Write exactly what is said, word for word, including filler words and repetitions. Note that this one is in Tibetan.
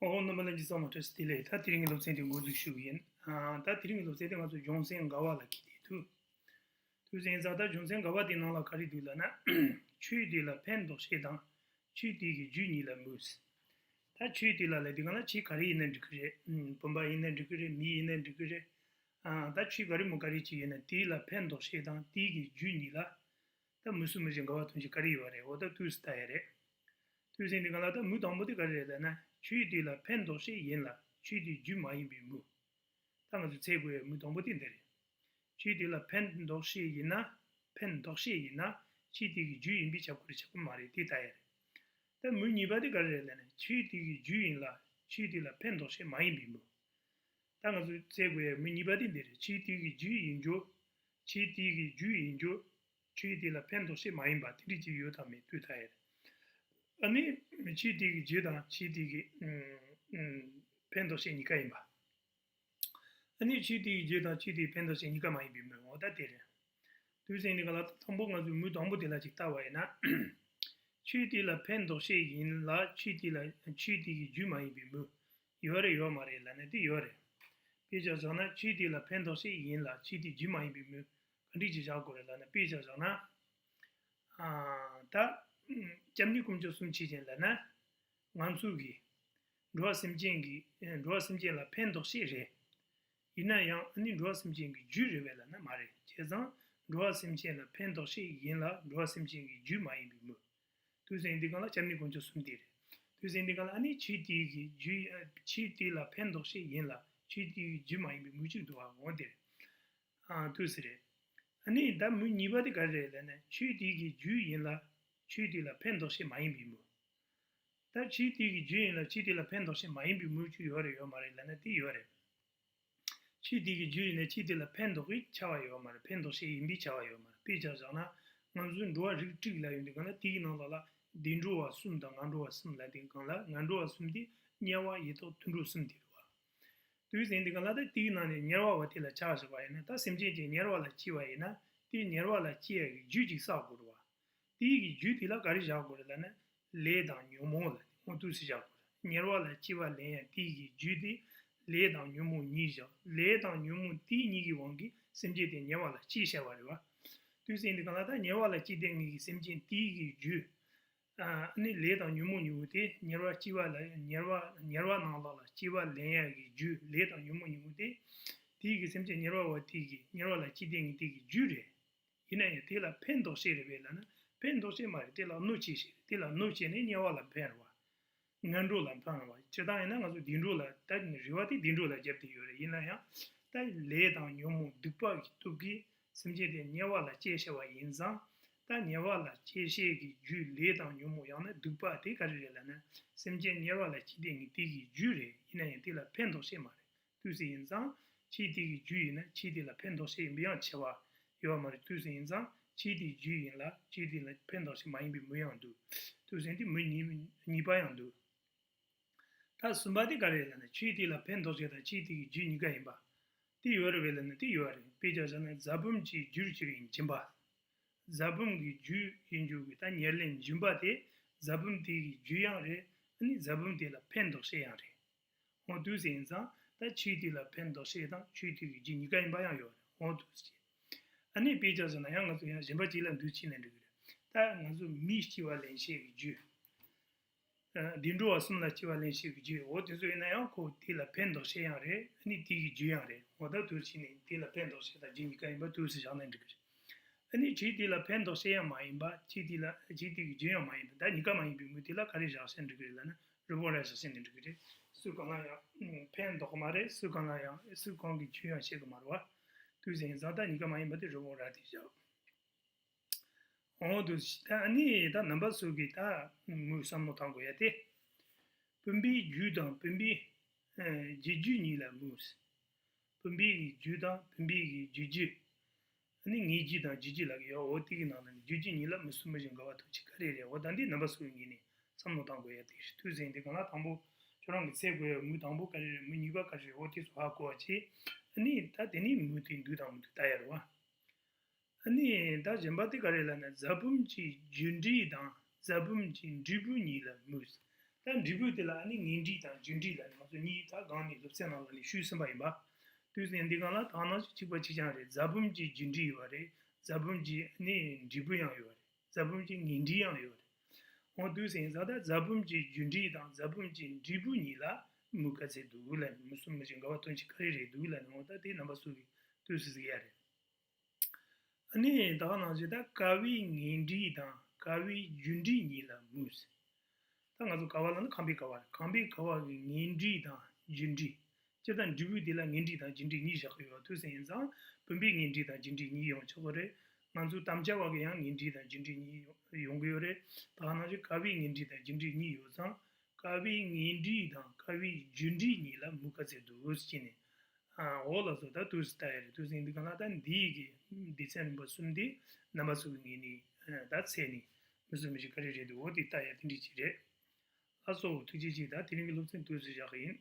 ཨོ། རྣམ་པ་ལྷན་རྒྱས་ཚང་མ་བཀྲ་ཤིས་བདེ་ལེགས། ད་དེ་རིང་གི་སློབ་ཚན་དེ་འགོ་འཛུགས་ཞུ་གི་ཡིན། ཨ། ད་དེ་རིང་གི་སློབ་ཚན་དེ་ང་ཚོ་སྦྱོང་ཚན་འགའ་བ་ལ་འཁེལ་ཏེ་འདུག་དུས་ཟིན་ཙང་ད་སྦྱོང་ཚན་འགའ་བ་དེའི་ནང་ལ་ག་རེ་འདུག་ལབ་ན། ཆོས་དེ་ལ་ཕན་འདོགས་བྱེད་དང་ཆོས་དེ་གི་རྒྱུ་གཉིས་ལ་མོས། ད་ཆོས་དེ་ལ་ལབ་དུས་སྒང་ལ་ཆོས་ག་རེ་ཡིན་ན་འགྲིག་གི་རེད། ཨུམ། བུམ་པ་ཡིན་ན་འགྲིག་གི་རེད། མི་ཡིན་ན་འགྲིག་གི་རེད། ཨ། ད་ཆོས་ག་རེ་མོ་ག་རེ་ཅིག་ཡིན་ན་དེ་ལ་ཕན་འདོགས་བྱེད་དང་དེ་གི་རྒྱུ་གཉིས་ལ། ད་མོས་སུ་མོས་ཤིང་འགལ་བ་ཐོན་ཅིག་ག་རེ་ཡོད་རེད། འོ་ད་དུས་སུ་ལྟ་ཡ་རེད། དུས་ཟིན་དུས་སྒང་ལ་ད་མོས་དང་པོ་དེ་ག་རེ་རེད་ལབ་ན། ཆོས་དེ་ལ་ཕན་འདོགས་བྱེད་ཡིན་ལ་ཆོས་དེའི་རྒྱུ་མ་ཡིན་པའི་མོས། ད་ང་ཚོས་འཚོལ་དགོས་ཡ་མོས་དང་པོ་དེ་འདི་རེད། ཆོས་དེ་ལ་ཕན་འདོགས་བྱེད་ཡིན་ན། ཕན་འདོགས་བྱེད་ཡིན་ན་ཆོས་དེ་གི་རྒྱུ་ཡིན་པས་ཁྱབ་དགོས་རེད་ཁྱབ་དགོས་མ་རེད་དེ་ལྟ་ཡ་རེད། ད་མོས་གཉིས་པ་དེ་ག་རེ་རེད་ལབ་ན། ཆོས་དེ་གི་རྒྱུ་ཡིན་ལ་ཆོས་དེ་ལ་ཕན་འདོགས་བྱེད་མ་ཡིན་པའི་མོས། ད་ང་ཚོས་འཚོལ་དགོས་ཡ་མོས་གཉིས་པ་དེ་འདི་རེད། ཆོས་དེ་གི་རྒྱུ་ཡིན་རྒྱུ། ཆོས་དེ་གི་རྒྱུ་ཡིན་རྒྱུ། ཆོས་དེ་ལ་ཕན་འདོགས་བྱེད་མ་ཡིན་པ་དེ་འདྲ་ཅིག་ཡོད་དམ་མེད་ལྟོས་ལྟ་ཡ་རེད། ཨ་ནི་ཆོས་དེ་གི་རྒྱུ་དང་ཆོས་དེ་གི་ཨུམ། ཨུམ། ཕན་འདོགས་བྱེད་གཉིས་ཀ་ཡིན་པ། ཨ་ནི་ཆོས་དེ་གི་རྒྱུ་དང་ཆོས་དེ་གི་ཕན་འདོགས་བྱེད་གཉིས་ཀ་མ་ཡིན་པའི་མོས། འོ་ད་དེ་རེད། དུས་ཟིན་དུས་སྒང་ལ་ད་དང་པོ་ང་ཚོས་མོས་དང་པོ་དེ་ལ་ཅིག་ལྟ་བ་ཡིན་ན། ཆོས་དེ་ལ་ཕན་འདོགས་བྱེད་ཡིན་ལ་ཆོས་དེ་ལ་ཆོས་དེ་གི་རྒྱུ་མ་ཡིན་པའི་མོས། ཡོད་རེད་ཡོད་མ་རེད་ལབ་ན་དེ་ཡོད་རེད། དཔེ་ཆ་བཞག་ན་ཆོས་དེ་ལ་ཕན་འདོགས་བྱེད་ཡིན་ལ་ཆོས་དེའི་རྒྱུ་མ་ཡིན་པའི་མོས་ག་འདྲ་ཅིག་བཞག་དགོས་རེད་ལབ་ན། དཔེ་ཆ་བཞག་ན། ཨ། ད་སྐྱབས་གནས་དཀོན་མཆོག་གསུམ་མཁྱེན་ཅིང་ལབ་ན། ང་ཚོ་གི་འགྲོ་བ་སེམས་ཅན་གྱི་འགྲོ་བ་སེམས་ཅན་ལ་ཕན་འདོགས་བྱེད་རེད། ཡིན་ན་ཡང་ཨ་ནི་འགྲོ་བ་སེམས་ཅན་གྱི་རྒྱུ་རེད་པས་ལབ་ན་མ་རེད། བྱས་ཙང་འགྲོ་བ་སེམས་ཅན་ལ་ཕན་འདོགས་བྱེད་ཡིན་ལ་འགྲོ་བ་སེམས་ཅན་གྱི་རྒྱུ་མ་ཡིན་པའི་མོས། དུས་ཟིན་དུས་སྒང་ལ་སྐྱབས་གནས་དཀོན་མཆོག་གསུམ་དེ་རེད། དུས་ཟིན་དུས་སྒང་ལ་ཨ་ནི་ཆོས་དེ་གི་རྒྱུ། ཆོས་དེ་ལ་ཕན་འདོགས་བྱེད་ཡིན་ལ་ཆོས་དེ་གི་རྒྱུ་མ་ཡིན་པའི་མོས་གཅིག་འདུག་པ། འོ་དེ་རེད། ཨ། དུས་སུ་རེད། ཨ་ནི་ད་མོས་གཉིས་པ་དེ་ག་རེ་རེད་ལབ་ན། ཆོས་དེ་གི་རྒྱུ་ཡིན་ལ་ཆོས་དེ་ལ་ཕན་འདོགས་བྱེད་མ་ཡིན་པའི་མོས། ད་ཆོས་དེ་གི་རྒྱུ་ཡིན་ལ་ཆོས་དེ་ལ་ཕན་འདོགས་བྱེད་མ་ཡིན་པའི་མོས་གཅིག་ཡོད་རེད་ཡོད་མ་རེད་ལབ་ན་དེ་ཡོད་རེད། ཆོས་དེ་གི་རྒྱུ་ཡིན་ན་ཆོས་དེ་ལ་ཕན་འདོགས་པའི་ཁྱབ་པ་ཡོད་མ་རེད། ཕན་འདོགས་བྱེད་ཡིན་པའི་ཁྱབ་པ་ཡོད་མ་རེད། དཔེ་ཆ་བཞག་ན་ང་ཚོའི་འགྲོ་བ་རིགས་དྲུག་ལབ་ཡོང་དུས་སྒང་ལ་དེའི་ནང་ལོགས་ལ་བདེ་འགྲོ་བ་གསུམ་དང་ངན་འགྲོ་བ་གསུམ་ལབ་དུས་སྒང་ལ་ངན་འགྲོ་བ་གསུམ་དེ་དམྱལ་བ་ཡི་དྭགས་དུད་འགྲོ་གསུམ་དེ་རེད་པ། དུས་ཟིན་དུས་སྒང་ལ་ད་དེའི་ནང་ནས་དམྱལ་བ་བ་དེ་ལ་ཆ་བཞག་པ་ཡིན་ན། ད་སེམས་ཅན་གྱི་དམྱལ་བ་ལ་སྐྱེ་བ་ཡིན་ན་དེ་དམྱལ་བ་ལ་སྐྱེ་ཡ་གི་རྒྱུ་ཅིག་བསགས་དགོས་རེད་པ། དེའི་གི་རྒྱུ་དེ་ལ་ག་རེ་བཞག་དགོས་རེད་ལབ་ན། ལས་དང་ཉོན་མོངས་ལ་དངོས་དུས་སུ་བཞག་དགོས་རེད། དམྱལ་བ་ལ་སྐྱེ་བ་ལེན་ཡ་དེའི་གི་རྒྱུ་དེ་ལས་དང་ཉོན་མོངས་གཉིས་བཞག་ལས་དང་ཉོན་མོངས་དེ་གཉིས་ཀྱི་དབང་གིས་སེམས་ཅན་དེ་དམྱལ་བ་ལ་སྐྱེས་བཞག་པ་རེད་པ། དུས་ཟིན་དུས་སྒང་ལ་ད་དམྱལ་བ་ལ་སྐྱེས་བསྡད་མཁན་གྱི་སེམས་ཅན་དེའི་གི་རྒྱུ། ཨ་ནི་ལས་དང་ཉོན་མོངས་གཉིས་པོ་དེ་དམྱལ་བ་སྐྱེ་བ་ལ་དམྱལ་བ་དམྱལ་བ་ནང་ལོགས་ལ་སྐྱེ་བ་ལེན་ཡ་གི་རྒྱུ་ལས་དང་ཉོན་མོངས་གཉིས་པོ་དེ། དེའི་གི་སེམས་ཅན་དམྱལ་བ་བ་དེའི་གི་དམྱལ་བ་ལ་སྐྱེས་བསྡད་མཁན་དེའི་གི་རྒྱུ་རེད། ཡིན་ན་ཡང་དེ་ལ་ཕན་འདོགས་བྱེད་རེད་པས་ལབ་ན་ཕན་འདོགས་བྱེད་མ་རེད། དེ་ལ་གནོད་བྱེད་བྱེད་རེད། དེ་ལ་གནོད་བྱས་ནས་དམྱལ་བ་ལ་ཕན་རེད་པ། ངན་འགྲོ་ལ་ཕན་རེད་པ། སྤྱིར་བཏང་ཡིན་ན་ང་ཚོ་བདེ་འགྲོ་ལ་ད་རེ་བ་དེ་བདེ་འགྲོ་ལ་བརྒྱབ་བསྡད་ཡོད་རེད། ཡིན་ན་ཡང་ད་ལས་དང་ཉོན་མོངས་སྡིག་པ་གི་སྟོབས་ཀྱིས་སེམས་ཅན་དེ་དམྱལ་བ་ལ་སྐྱེས་བཞག་པ་ཡིན་ཙང་། ད་དམྱལ་བ་ལ་སྐྱེ་བྱེད་ཀྱི་རྒྱུ་ལས་དང་ཉོན་མོངས་ཡང་ན་སྡིག་པ་དེ་ག་རེ་རེད་ལབ་ན། སེམས་ཅན་དམྱལ་བ་ལ་སྐྱེས་བསྡད་མཁན་དེ་གི་རྒྱུ་རེད། ཡིན་ན་ཡང་དེ་ལ་ཕན་འདོགས་བྱེད་མ་རེད། དུས་སུ་ཡིན་ཙང་ཆོས་དེ་གི་རྒྱུ་ཡིན་ན་ཆོས་དེ་ལ་ཕན་འདོགས་བྱེད་ཡིན་པའི་ཡང་ཆེ་བ་ཡོད་མ་རེད། དུས་སུ་ཡིན་ཙང་ཆོས་དེའི་རྒྱུ་ཡིན་ལ་ཆོས་དེ་ལ་ཕན་འདོགས་བྱེད་མ་ཡིན་པའི་མོས་ཡང་འདུག་དུས་སུ་ཡིན་དུས་མོས་གཉིས་གཉིས་པ་ཡང་འདུག་ད་གསུམ་པ་དེ་ག་རེ་ལབ་ན། ཆོས་དེ་ལ་ཕན་འདོགས་བྱེད་དང་ཆོས་དེ་གི་རྒྱུ་གཉིས་ཀ་ཡིན་པ། དེ་ཡོད་རེད་པས་ལབ་ན་དེ་ཡོད་རེད། དཔེ་ཆ་བཞག་ན་རྫ་བུམ་གྱི་རྒྱུར་གྱུར་པའི་སྦྱིན་པ། རྫ་བུམ་གྱི་རྒྱུ་ཡིན་རྒྱུ་གི་ད་ཉེར་ལེན་སྦྱིན་པ་དེ་རྫ་བུམ་དེ་གི་རྒྱུ་ཡང་རེད། ཨ་ནི་རྫ་བུམ་དེ་ལ་ཕན་འདོགས་བྱེད་ཡང་རེད། འོ་དུས་སུ་ཡིན་ཙང་ད་ཆོས་དེ་ལ་ཕན་འདོགས་བྱེད་དང་ཆོས་དེ་གི་རྒྱུ་གཉིས་ཀ་ཡིན་པ་ཡང་ཡོད་རེད། འོ་དུས་སུ་ཡིན། ཨ་ནི་དཔེ་ཆ་བཞག་ན་ཡང་ང་ཚོ་ཡང་གཞན་པ་གཅིག་ལ་འདུ་བྱེད་ནས་འགྲིག་གི་རེད། ད་ང་ཚོ་མིའི་སྐྱེ་བ་ལེན་བྱེད་ཀྱི་རྒྱུ། ཨ། བདེ་འགྲོ་བ་གསུམ་ལ་སྐྱེ་བ་ལེན་བྱེད་ཀྱི་རྒྱུ། འོ་དེ་ཚོ་ཡིན་ན་ཡང་ཁོ་དེ་ལ་ཕན་འདོགས་བྱེད་ཡང་རེད། ཨ་ནི་དེ་གི་རྒྱུ་ཡང་རེད། འོ་ད་དུས་སུ་ནི་དེ་ལ་ཕན་འདོགས་བྱེད་དང་རྒྱུ་གཉིས་ཀ་ཡིན་པ་དུས་སུ་བཞག་ན་འགྲིག་གི་རེད། ཨ་ནི་ཆོས་དེ་ལ་ཕན་འདོགས་བྱེད་ཡང་མ་ཡིན་པ། ཆོས་དེ་ལ་ཆོས་དེ་གི་རྒྱུ་ཡང་མ་ཡིན་པ། ད་གཉིས་ཀ་མ་ཡིན་པའི་མོས་དེ་ལ་ག་རེ་བཞག་བྱས་འགྲིག་གི་རེད་ལབ་ན་རི་བོང་རྭ་བཞག་བྱས་ནས་འགྲིག་གི་རེད། སུ་གང་ལ་ཡང་ཕན་འདོགས་མ་རེད། སུ་གང་ལ་ཡང་སུ་གང་གི་རྒྱུ་ཡང་བྱེད་གི་མ་རེད་པ། དུས་སུ་ཡིན་ཙང་ད་གཉིས་ཀ་མ་ཡིན་པ་དེ་རི་བོང་རྭ་དེ་བཞག་འོ་དུས་ད་ཨ་ནི་ད་རྣམ་པ་ཚོ་གིས་ད་མོས་བསམ་བློ་བཏང་དགོས་ཡ་དེ། བུམ་པའི་རྒྱུ་དང་བུམ་པའི་ཨ་རྒྱུ་རྒྱུ་གཉིས་ལ་མོས། བུམ་པའི་རྒྱུ་དང་བུམ་པའི་རྒྱུ་རྒྱུ། ཨ་ནི་ངེས་རྒྱུ་དང་རྒྱུ་རྒྱུ་ལབ་ཀྱི་ཡོད། འོ་དེ་གི་ནང་ལ་ནི་རྒྱུ་རྒྱུ་གཉིས་ལ་མོས་སུ་མོས་ཤིང་འགལ་བ་ཐོན་ཅིག་ག་རེ་རེད། འོ་ད་འདི་རྣམ་པ་ཚོ་གིས་ངེས་ནས་བསམ་བློ་བཏང་དགོས་ཡ་དེ་རེད། དུས་ཟིན་དུས་སྒང་ལ་དང་པོ་ཁྱོད་རང་གིས་འཚོལ་དགོས་ཡ་མོས་དང་པོ་ག་རེ་རེད། མོས་གཉིས་པ་ག་རེ་རེད། འོ་དེ་ཚོ་ཧ་གོ་བ་བྱེད། ཨ་ནི་ད་དེ་ནས་མོས་དེ་འདུག་དང་མི་འདུག་ལྟ་ཡ་རེད་པ། ཨ་ནི་ད་གཞན་པ་དེ་ག་རེ་ལབ་ན། རྫ་བུམ་གྱི་རྒྱུ་འབྲས་དང་རྫ་བུམ་གྱི་འབྲས་བུ་གཉིས་ལ་མོས། ད་འབྲས་བུ་དེ་ལ་ཨ་ནི་ངེས་འབྲས་དང་རྒྱུ་འབྲས་ལ་ནི་ང་ཚོ་གཉིས་ད་གོང་ནས་སློབ་ཚན་ནང་ལ་ནི་ཞུས་ཟིན་པ་ཡིན་པ། དུས་ཟིན་འདི་གང་ལ་ད་ནང་བཞིན་གཅིག་པ་གཅིག་རྐྱང་རེད། རྫ་བུམ་གྱི་རྒྱུ་འབྲས་ཡོད་རེད། རྫ་བུམ་གྱི་ཨ་ནི་འབྲས་བུ་ཡང་ཡོད་རེད། རྫ་བུམ་གྱི་ངེས་འབྲས་ཡང་ཡོད་རེད། འོ་དུས་ཟིན་ས་ད་རྫ་བུམ་གྱི་རྒྱུ་འབྲས་དང་རྫ་བུམ་གྱི་འབྲས་བུ་གཉིས་ལ་མུ་ག་ཚད་འདུག་ལ་ནི་མུ་གསུམ་མུ་བཞི་འགལ་བ་དོན་གཅིག་ག་རེ་རེད་འདུག་ལ་ནི་འོ་ད་དེ་རྣམ་པ་ཚོ་གི་དུས་སུ་གཟིགས་ཡ་རེད། ཨ་ནི་ད་ག་ནང་བཞིན་ད་ཀ་བའི་ངེས་འབྲས་དང་ཀ་བའི་རྒྱུ་འབྲས་གཉིས་ལ་མུ་ཟེར། ད་ང་ཚོ་ཀ་བ་ལ་ནི་ཁམས་པའི་ཀ་བ་རེད། ཁམས་པའི་ཀ་བ་གི་ངེས་འབྲས་དང་རྒྱུ་འབྲས། སྤྱིར་བཏང་འབྲས་བུ་དེ་ལ་ངེས་འབྲས་དང་རྒྱུ་འབྲས་གཉིས་བཞག་གི་ཡོད་དུས་ཟིན་ཡིན་ཙང་བུམ་པའི་ངེས་འབྲས་དང་རྒྱུ་འབྲས་གཉིས་ཡོང་ཆོག་གི་རེད། ང་ཚོ་དམ་བཅའ་བ་གི་ཡང་ངེས་འབྲས་དང་རྒྱུ་འབྲས་གཉིས་ཡོང་ཡོང་གི་ཡོད་རེད། ད་ག་ནང་བཞིན་ཀ་བའི་ངེས་འབྲས་དང་རྒྱུ་འབྲས་གཉིས་ཡོད་ཙང་ཀ་བའི་ངེས་འབྲས་དང་ཀ་བའི་རྒྱུ་འབྲས་གཉིས་ལ་མུ་ག་ཚད་འདུག་ཟེར་ནས། ཨ་འོ་ལགས་སོ། ད་དུས་སུ་ལྟ་ཡ་རེད། དུས་སུ་ཡིན་དུས་གང་ལ་ད་འདིའི་གི་སྡེ་ཚན་རིམ་པ་གསུམ་འདི་རྣམ་པ་ཚོ་གི་ངོས་ནས་ད་ཚད་ནས་མུ་གསུམ་མུ་བཞི་ག་རེ་རེད་འདུག་འོ་དེ་ལྟ་ཡ་དེ་འདྲ་ཅིག་རེད། ལགས་སོ། ཐུགས་རྗེ་ཆེ། ད་དེ་རིང་གི་སློབ་ཚན་དུས་སུ་བཞག་གི་ཡིན།